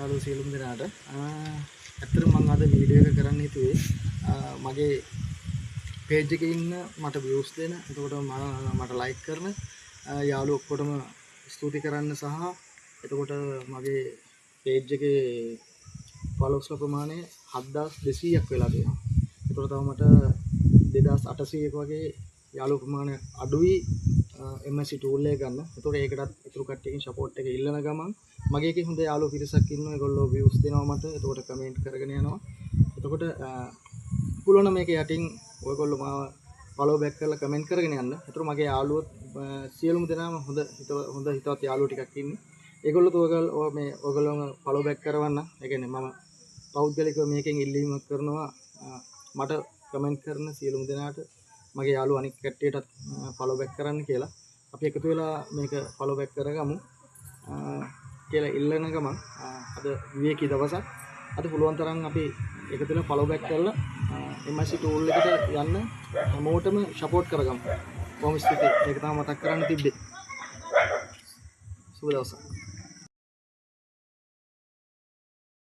යාළුවෝ සියලුම දෙනාට. ඇත්තටම මම අද වීඩියෝ එක කරන්න හිතුවේ මගේ පේජ් එකේ ඉන්න මට වීව්ස් දෙන, එතකොට මට ලයික් කරන යාළුවෝ ඔක්කොටම ස්තුති කරන්න සහ එතකොට මගේ පේජ් එකේ ෆලෝස්ලා ප්‍රමාණය 7200ක් වෙලා තියෙනවා. එතකොට තව මට 2800ක වගේ යාළුවෝ ප්‍රමාණයක් අඩුයි MSC tool එක ගන්න. එතකොට ඒකටත් ඉතුරු කට්ටියකින් සපෝට් එක ඉල්ලන ගමන් මගේ එකේ හොඳ යාළුවෝ පිරිසක් ඉන්නවා. ඒගොල්ලෝ වීව්ස් දෙනවා මට. එතකොට කමෙන්ට් කරගෙන යනවා. එතකොට පුළුවන් නම් මේක යටින් ඔයගොල්ලෝ මාව ෆලෝ බැක් කරලා කමෙන්ට් කරගෙන යන්න. එතකොට මගේ යාළුවෝ සියලුම දෙනාම හොඳ හිතවත් යාළුවෝ ටිකක් ඉන්නේ. ඒගොල්ලොත් ඔයගොල්ලෝ මේ ඔයගොල්ලෝම ෆලෝ බැක් කරවන්න. ඒ කියන්නේ මම පෞද්ගලිකව මේකෙන් ඉල්ලීමක් කරනවා මට කමෙන්ට් කරන සියලුම දෙනාට මගේ යාළුවෝ අනික් කට්ටියටත් ෆලෝ බැක් කරන්න කියලා. අපි එකතු වෙලා මේක ෆලෝ බැක් කරගමු කියලා ඉල්ලන ගමන් අද විවේකී දවසක්. අද පුළුවන් තරම් අපි එකතු වෙලා ෆලෝ බැක් කරලා MIC tool එකට යන්න හැමෝටම සපෝට් කරගමු. බොහොම ස්තුතියි. ඒක තමයි මතක් කරන්න තිබ්බේ. සුබ දවසක්.